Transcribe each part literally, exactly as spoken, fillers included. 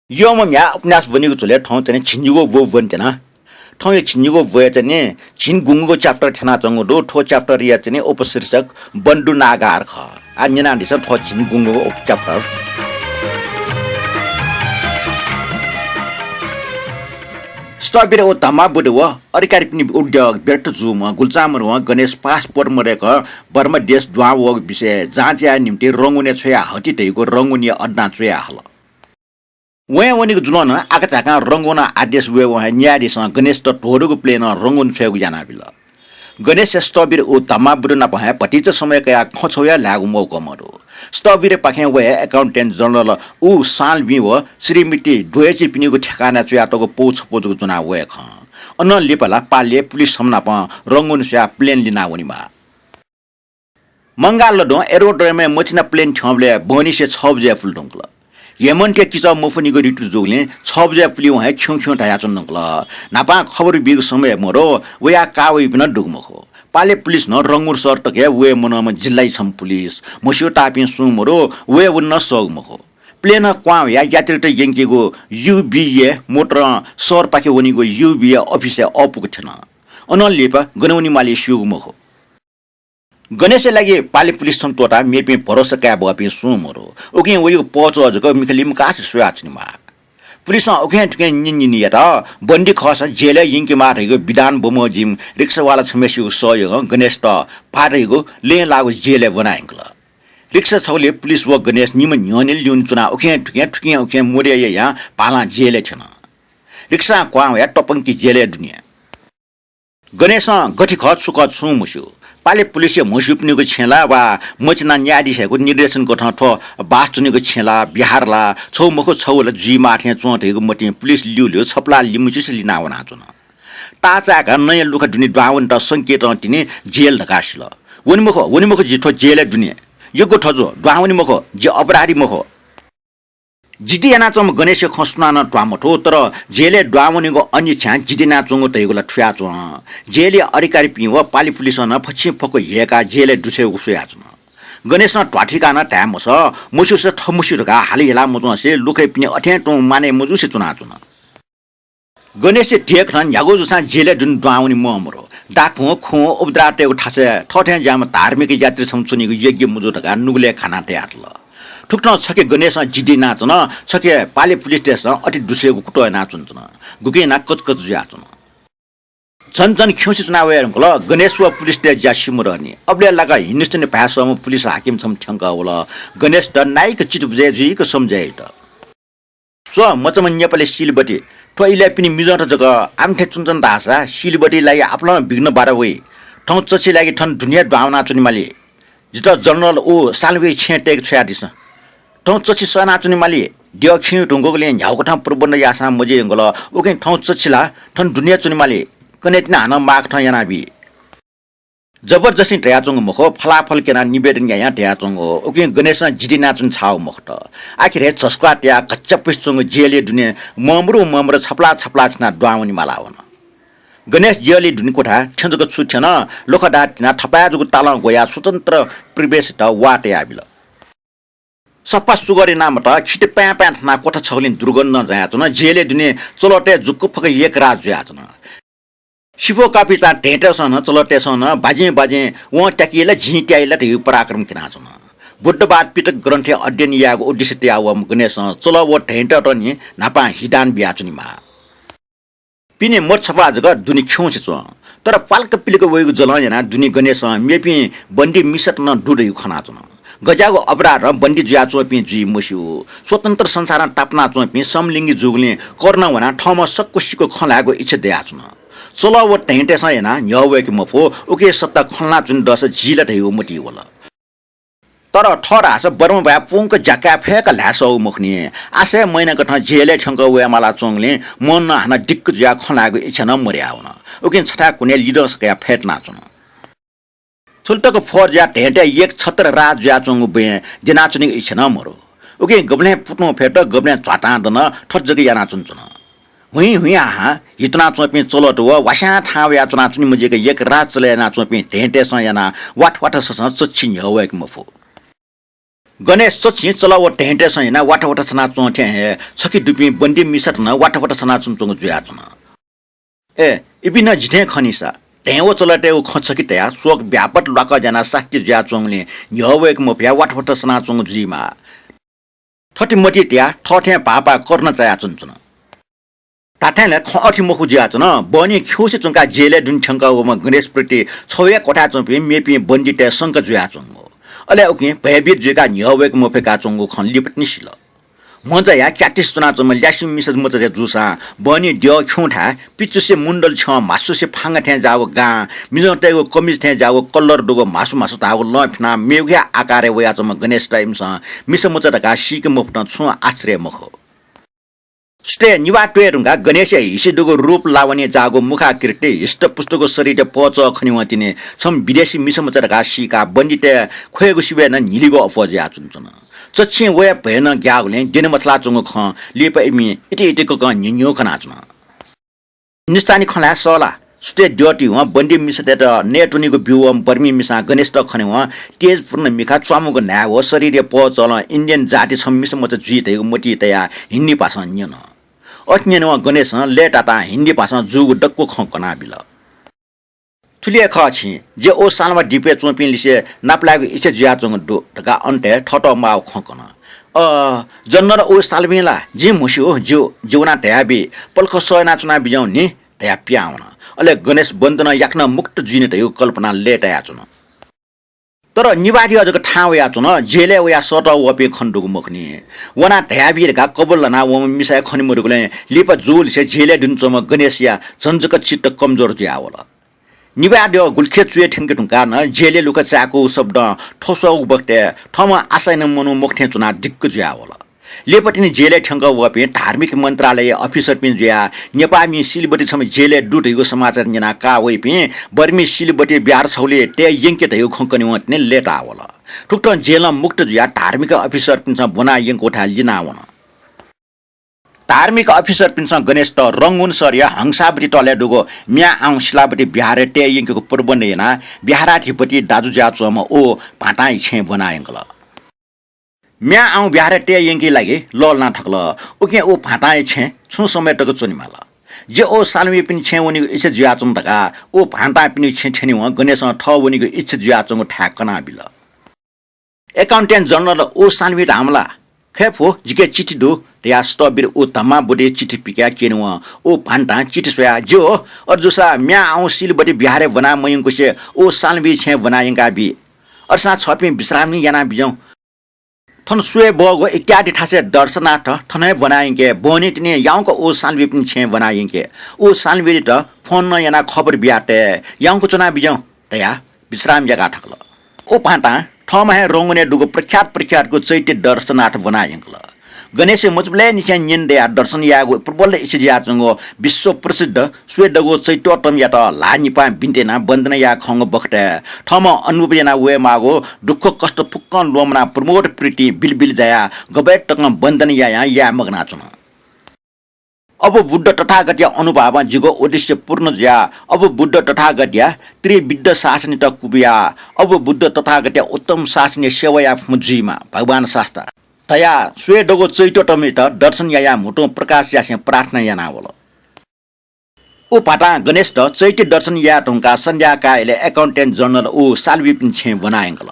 यःम्ह म्ह्याय् उपन्यास ब्वनीगु झ्वलय् थौं चाहिँ झिंनिगू ब्व ब्वनेत्यना। थौंया झिंनिगू ब्वय् चाहिँ झिंगुंगू chapter थ्यनाच्वंगु दु। थ्व chapter या चाहिँ उपशीर्षक बन्धु नागार खः। आः न्यनादिसँ थ्व झिंगुंगू chapter। स्थविर व धम्मावुध व अधिकारीपिनि उद्योग व्यर्थ जूम्ह गुल्चामरुवं गणेश passport मदय्क बर्मा देश दुहां वःगु विषय जाँच यायेगु निंतिं रंगुनय् छ्वया हति धइगु रंगुनया अड्डां च्वया हल। वँय् वनीगु जुलं नं आकाझाकां रंगुनं आदेश वयेवं हे न्यायाधीशं गणेशत ध्वदुगु plane रंगुन छ्वयेगु यानाबिल। गणेशया स्थविर व धम्मावुध नाप हे भतिचा समय कयाः खँ छ्वया ल्हायेगु मौका मदु। स्थविरपाखें व हे accountant general उ सालविं व श्रीमती ड्वेजीपिनिगु ठेकानाय् च्वयातःगु पौ छपौ जक ज्वनाः वये खं। अनं लिपा ला पालय् पुलिसम्ह नाप रंगुन स्वयाः plane लिना वनेमाः। मंगः लदँ aerodrome-य् मचिना plane थ्यंबलय् बहनिसे छ बजे पुले धुंकल। हेमन्तया किचः मफुनिगु ऋतु जूगुलिं छ बजे पुलेवं हे खिउँ खिउँ धयाच्वने धुंकल। न्हापां खबर बीगु समय मदु, वयाः का वइपिं नं दुगु मखु। पालय् पुलिस नं रंगुन शहर तक हे वये मनंम्ह जिल्लाया छम्ह पुलिस, म्हस्यूताःपिं सुं मदु, वये वने नं सःगु मखु। Plane क्वहां वयाः यात्रीत यंकेगु U B-या मोटरं शहरपाखे वनीगु U B-या office-य् अःपुक थ्यन। अनं लिपा गन वनेमाली स्यूगु मखु। गणेशया लागि पालय् पुलिस छम्ह त्वःताः मेपिं भरोसा काये बहःपिं सुं मदु। उकिं वयागु पहःच्वः जक मिखा लिमकासे स्वयाच्वनेमाः। पुलिसं उखें थुखें न्यन न्यन यात। बन्दी खःसा जेलय् यंकेमाः धइगु विधान बमोजिम रिक्सावाला छम्हय्सिगु सहयोगं गणेशत भाः धइगु लँय् लाःगु जेलय् ब्वना यंकल। रिक्सा छगलय् पुलिस व गणेश निम्ह न्ह्यःने ल्यूने च्वनाः उखें थुखें थुखें उखें मोरे यायां भालां जेलय् थ्यन। रिक्सां क्वहां वयाः तपंकी जेलय् दुने। गणेशं गथे खः छु खः छुं मस्यू। पालय् पुलिसया म्हस्यूपिनिगु छेँय् ला वा मचिना न्यायाधीशयागु निर्देशन कथं थ्व बास च्वनीगु छेँय् ला, बिहार ला, छगू मखु छगू ला जुइमाः थें च्वं धइगु मतिं पुलिस ल्यूल्यू छपलाः लिमच्युसे लिना वनाच्वन। ताःचाय्काः नँया लुखा दुने दुहां वनेत संकेतं तिनि जेल धकाः सिल। वने मखु, वने मखु, जि थ्व जेलय् दुने। यक्व थजु, दुहां वने मखु, जि अपराधी मखु। जिद्दी यानाच्वंम्ह गणेशया खँ सुनानं त्वाः मथू, तर जेलय् दुहां वनेगु अनिच्छां जिद्दी यानाच्वंगु धइगु ला थुयाच्वं। जेलया अधिकारीपिं व पालय् पुलिसं नं फच्छि फक्व ह्यय्काः जेलय् दुछ्वयेगु स्वयाच्वन। गणेशं ध्वाथुइकाः नं धाये मसः, मस्यूसा थः मस्यू धकाः हाले हिला मच्वंसे लुखय् पिने अथें तुं मानय् मजूसे च्वनाच्वन। गणेशया ध्येयकथं न्ह्यागु जूसां जेलय् दुने दुहां वने म्वाः मरु। दाखुं, खुं, उपद्रव तयेगु थासय् थःथें ज्याःम्ह धार्मिक यात्री छम्ह च्वनीगु योग्य मजू धकाः नुगलय् घाना तयातल। थुकथं छखे गणेशं जिद्दी यानाच्वन, छखे पालय् पुलिसतय्सं अथे दुछ्वयेगु कुतः यानाच्वनाच्वन। गुकिं यानाः कचकच जुयाच्वन। झन झन खिउँसे च्वना वये धुंकल। गणेश व पुलिसतय् ज्या सिमधःनि। अबलय् लाक हिन्दुस्तानी भाय् सःम्ह पुलिस हाकिम छम्ह थ्यंकः वल। गणेशत नाइक चित्त बुझे जुइक सम्झायेत। स्व, मचाम्ह नेपाली सिलबट्टी, थ्व इलय् पिने मिजंत जक आमथे च्वनाच्वन धाःसा सिलबट्टीया लागि आपालं विघ्न बाधा वइ। थौं चच्छि लागि थन दुने दुहां वनाच्वनेमाली। जितः जनरल उ सालविं छेँय् तयेके छ्वयादिसँ। थौं चच्छि सनाच्वनेमाली। द्यः खिउँ धुंकूगुलिं न्ह्यागुकथं प्रबन्ध याःसां मज्यू धुंकल। उकिं थौं चच्छि ला थन दुने च्वनेमाली। कन्हय्तिनि हानं माःकथं यानाबी। जबरजस्ती धयाच्वंगु मखु, फलाफल क्यनाः निवेदन यायां धयाच्वंगु। उकिं गणेशं जिद्दी यानाच्वने छाःगु मखुत। आखिरय् झस्क्वाः तयाः घच्यापुसे च्वंगु जेलया दुने ममरु ममरु छपलाः छपलाः छिनाः दुहां वनेमाला वन। गणेश जेलया दुने क्वथाय् थ्यन जक छु थ्यन, लुखा दाः तिनाः थपाय् जूगु तालं ग्वयाः स्वतन्त्र प्रवेशयात वाः तयाबिल। सफा सुगन्ध यानाः मत, खिति पाँय् पाँय् थनाः क्वथा छगुलिं दुर्गन्धं जायाच्वन। जेलया दुने चलःतय् जुक्क फक्व यक्व राज जुयाच्वन। सिफः कापीचां धैंतय्सं नं चलःतय्सं नं बाजें बाजें वं त्याकी ला जिं त्याइ ला धइगु पराक्रम क्यनाच्वन। बुद्धवाद पिटक ग्रन्थय् अध्ययन यायेगु उद्देश्य तयाः वःम्ह गणेशं चलः व धैंतय्त नि न्हापां हिदान बियाच्वनेमाः। पिने मत छपलाः जक दुने खिउँसे च्वं। तर पाल्क पिलिक वइगु जलं यानाः दुने गणेशं मेपिं बन्दी मिसात नं दु धइगु खनाच्वन। गज्याःगु अपराधं बन्दी जुयाच्वंपिं जुइ मस्यू। स्वतन्त्र संसारं तापानाच्वंपिं समलिङ्गी जूगुलिं करुणा वनाः थःम्हं सक्व सिक्व खँ ल्हायेगु इच्छा दयाच्वन। चलः व धैंतय्सं यानाः न्ह्यः वय्के मफु, उकिया सट्टा खँ ल्हानाच्वने दःसा जी ला धइगु मतिइ वल। तर थः धाःसा बर्माभाय् पुंक ज्या काये फय्क ल्हाये सःगु मखुनि। आशा याये मयानाकथं जेलय् थ्यंक वयेमाला च्वंगुलिं मनं नं हानं दिक्क जुयाः खँ ल्हायेगु इच्छा नं मदयावन। उकिं छथाय् कुनय् लिधंसा कयाः फय्तनाच्वन। थुलि तक फौज जुयाः धैंतय् यक्व छत्र राज जुयाच्वंगु बँय् द्यनाच्वनेगु इच्छा नं मदु। उकिं गबलें पुतुं फय्त, गबलें झ्वातां दन, थथे जक यानाच्वनाच्वन। हुइँ हुइँ हाहां हितनाच्वंपिं चलःत व वास्यां थाहां वयाच्वनाच्वने मजिक यक्व राज चले यानाच्वंपिं धैंतय्सं यानाः वाथ वाथ ससं चच्छि न्ह्यः वय्के मफु। गणेश चच्छि चला व धैंतय्‌सं यानाः वाथावाथा सनाच्वं थें हे छखे दुपिं बन्दी मिसात नं वाथावाथा सनाच्वंच्वंगु जुयाच्वन। ए, इपिं नं जिथें खनीसा, धैं व चलातय्‌गु खँ छखे तयाः शोक ब्यापत ल्वाकः ज्यानाः सास्ती जुयाच्वंगुलिं न्ह्यः वय्‌के मफयाः वाथावाथा सनाच्वंगु जुइमाः। थथे मतिइ तयाः थःथें भाःपाः करुणा चायाच्वनाच्वन। धात्थें ला खँ अथे मखु जुयाच्वन। बहनी खिउँसे च्वंकाः जेलय् दुने थ्यंकः वःम्ह गणेशप्रति छगू हे क्वथाय् च्वंपिं मेपिं बन्दीतय् शंका जुयाच्वंगु। अले उकिं भयभीत जुइकाः न्ह्यः वय्‌के मफय्‌काच्वंगु खँ लिपातिनि सिल। म्हज्याया क्याटिस च्वनाच्वंम्ह ल्यासे मिसा मचा जूसां बहनी द्यः खिउँथाय् पिचुसे मुन्डल छ्यं म्हासुसे फांगा थें जाःगु गां, मिजंतय्‌गु कमिज थें जाःगु कल्लर दुगु म्हासु म्हासु धाःगु लं फिनाः मेगु हे आकारय् वयाच्वंम्ह गणेशत इमिसं मिसा मचा धकाः सीके मफुत, छुं आश्चर्य मखु। सुथय् निभाः त्वये धुंकाः गणेशया हिसि दुगु रूप लावण्य जाःगु मुखाकृति, हिष्टपुष्टगु शरीरया पहःचः खनेवं तिनि छम्ह विदेशी मिसा मचा धकाः सीकाः बन्दीतय् ख्वय्‌गु सिबय् नं न्हिलिगु अप्वः जुयाच्वनाच्वन। चच्छि वया भय नं ग्याःगुलिं द्यने मछालाच्वंगु खँ लिपा इमि इति इति ककं न्ह्यू न्ह्यू कनाच्वन। निस्तानि खँ ल्हाये सः ला? सुथय् द्यः तिवं बन्दी मिसातय्‌त नयेत्वनेगु ब्यूवं बर्मी मिसां गणेशत खनेवं तेजपूर्ण मिखा, च्वामुगु न्हाय् व शरीरया पहःचलं इन्डियन जाति छम्ह मिसा मचा जुइ धइगु मतिइ तयाः हिन्दी भाषां न्यन। अथे न्यनेवं गणेशं लय्‌तातां हिन्दी भाषां जूगु दक्व खँ कनाबिल। थुलि हे खः छिं, जि ओ सालमा द्वीपय् च्वंपिं लिसे नापलायेगु इच्छा जुयाच्वंगु दु धकाः अन्तय् थःत माःगु खँ कन। अ, जनरल ओ सालविं ला जिं म्हस्यू, ज्यू, जि वनाः धयाबी, पलख सह यानाच्वना बिज्याहुँ नि धयाः पिहां वन। अले गणेश बन्धनं याकनं मुक्त जुइनि धइगु कल्पनां लय्‌तायाच्वन। तर निभाः द्यः जक थाहां वयाच्वन, जेलय् वयाः सःतः वःपिं खने दुगु मखुनि। वनाः धयाबी धकाः कबुल ल्हानाः वःम्ह मिसा हे खने मदुगुलिं लिपा जूलिसे जेलय् दुने च्वंम्ह गणेशया झन जक चित्त कमजोर जुयावल। निभाः द्यः गुलिखे चुये थ्यंके धुंकाः नं जेलय् लुखा चाय्‌कूगु शब्दं थ्वस्वःगु बखतय् थःम्हं आशा यानागु मनू मखु थें च्वनाः दिक्क जुयावल। लिपा तिनि जेलय् थ्यंकः वःपिं धार्मिक मन्त्रालयया अफिसरपिं जुयाः नेपाःमि सिलबट्टी छम्ह जेलय् दु धइगु समाचार न्यनाः काः वइपिं बर्मी सिलबट्टी बिहार छगुलिइ तये यंके धइगु खँ कनेवं तिनि लय्‌ताः वल। थुकथं जेलं मुक्त जुयाः धार्मिक अफिसरपिन्सं ब्वना यंकूथाय् लिना वन। धार्मिक अफिसरपिन्सं गणेशत रंगून शहरया हंसाबट्टी तलय् दुगु म्याआउँ सिलाबट्टी बिहारय् तये यंकेगु प्रबन्ध यानाः बिहाराधिपति दाजु जुयाच्वंम्ह ओ भाँतांया छेँय् ब्वना यंकल। म्याआउँ बिहारय् तये यंकेया लागि लःल्हाना थकल। उकिं ओ भाँतांया छेँय् छुं समय तक च्वनेमाल। जि ओ सालविपिनि छेँय् वनेगु इच्छा जुयाच्वन धकाः ओ भाँतांपिनिगु छेँय् थ्यनेवं गणेशं थः वनेगु इच्छा जुयाच्वंगु थाय् कनाबिल। Accountant General ओ सालवि धाःम्ह ला? खय् फु, जिके चिठी दु धयाः स्तब्ध ओ धम्मा बुद्धिया चिठी पिकाः क्यनेवं ओ भान्तां चिठी स्वयाः, ज्यू, अथे जूसा म्याआउँ सिलबट्टी बिहारय् ब्वना मयंकुसे ओ सालवि छेँय् ब्वना यंकाबी। अथेसां छःपिं विश्राम नं याना बिज्याहुँ। थन स्वये बहःगु इत्यादि थासय् दर्शनार्थ थन हे ब्वना यंके, बहनी तिनि याउँक ओ सालविपिनि छेँय् ब्वना यंके। ओ सालवित फोन नं यानाः खबर बिया तये, याउँक च्वना बिज्याहुँ धयाः विश्राम याका थकल। ओ भान्तां थःम्हं हे रंगूनय् दुगु प्रख्यात प्रख्यातगु चैत्य दर्शनार्थ ब्वना यंकल। गणेशया मचाबलय् निसें न्यने दयाः दर्शन यायेगु प्रबल इच्छा जुयाच्वंगु विश्व प्रसिद्ध स्वये दःगु चैत्योत्तमयात ल्हाः निपां बिन्ति यानाः वन्दना याये खंगु बखतय् थःम्हं अनुभव याना वये माःगु दुःख कष्ट फुक्कं ल्वःमनाः प्रमोद प्रीतिं बिलबिल जायाः गबय् तकं वन्दना यायां याये मगानाच्वन। अब बुद्ध तथागतया अनुभावं जिगु उद्देश्य पूर्ण जुयाः अब बुद्ध तथागतया त्रिविद्ध शासनयात कुबियाः अब बुद्ध तथागतया उत्तम शासनया सेवा याये फुम्ह जुइमा भगवान शास्ता धयाः स्वये दःगु चैत्योत्तमयात दर्शन यायाः म्हुतुं प्रकाश यासें प्रार्थना याना वल। ओ भान्तां गणेशत चैत्य दर्शन याये धुंकाः सन्ध्याकाः इलय् Accountant General ओ सालविपिनि छेँय् ब्वना यंकल।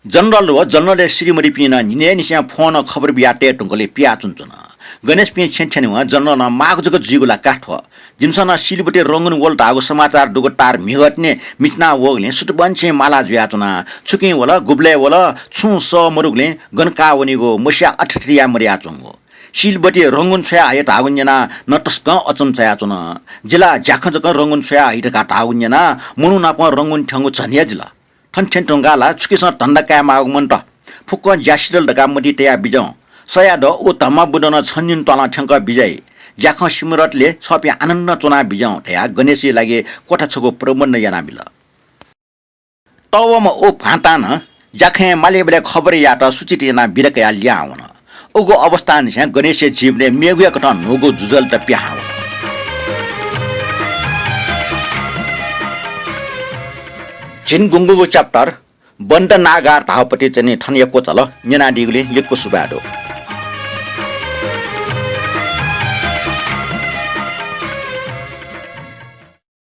General व Generalया श्रीमतीपिं नं न्हिनय् निसें फोनं खबर बिया तये धुंकले पिया च्वनाच्वन। गणेशपिं छेँय् थ्यनेवं Generalं माःगु जक जुइगु ला का थ्व। जिमिसं नं सिलबट्टी रंगून वल धाःगु समाचार दुगु तार म्हिगः तिनि मिचिना वःगुलिं सुथबंछिं माला जुयाच्वना। छुकिं वल, गुबलय् वल, छुं सः मदुगुलिं गन काः वनीगु मस्याः अथे थथे याये मदयाच्वंगु। सिलबट्टी रंगून छ्वया हया धाःगु न्यनाः नं तसकं अचम्म चायाच्वन। जि ला ज्याखँ जक रंगून छ्वया हइ धकाः धाःगु न्यनाः मनू नाप रंगून थ्यंगु झन हे जिल। थन थ्यने धुंकाः ला छुकिसं धन्दा काये माःगु मन्त। फुक्कं ज्या सिधल धकाः मतिइ तया बिज्याहुँ। सयाः द, ओ धम्मा बुद्ध नं छन्हिन त्वालं थ्यंकः बिज्याइ। ज्याखँ सिमरतले छःपिं आनन्दं च्वना बिज्याहुँ धयाः गणेशया लागि क्वथा छगू प्रबन्ध यानाबिल। तःवःम्ह ओ भान्तां नं ज्याखँय् मालीबलय् खबर यायेत सूचित यानाः बिदा कयाः लिहां वन। उगु अवस्थांनिसें गणेशया जीवनय् मेगु हे कथं न्हूगु जुजलता पिहां वन। झिंगुंगूगु chapter बन्द नागा धाःपति चाहिँ नि थन यक्व चाल न्यनादीगुलिं यक्व सुभाय् दु।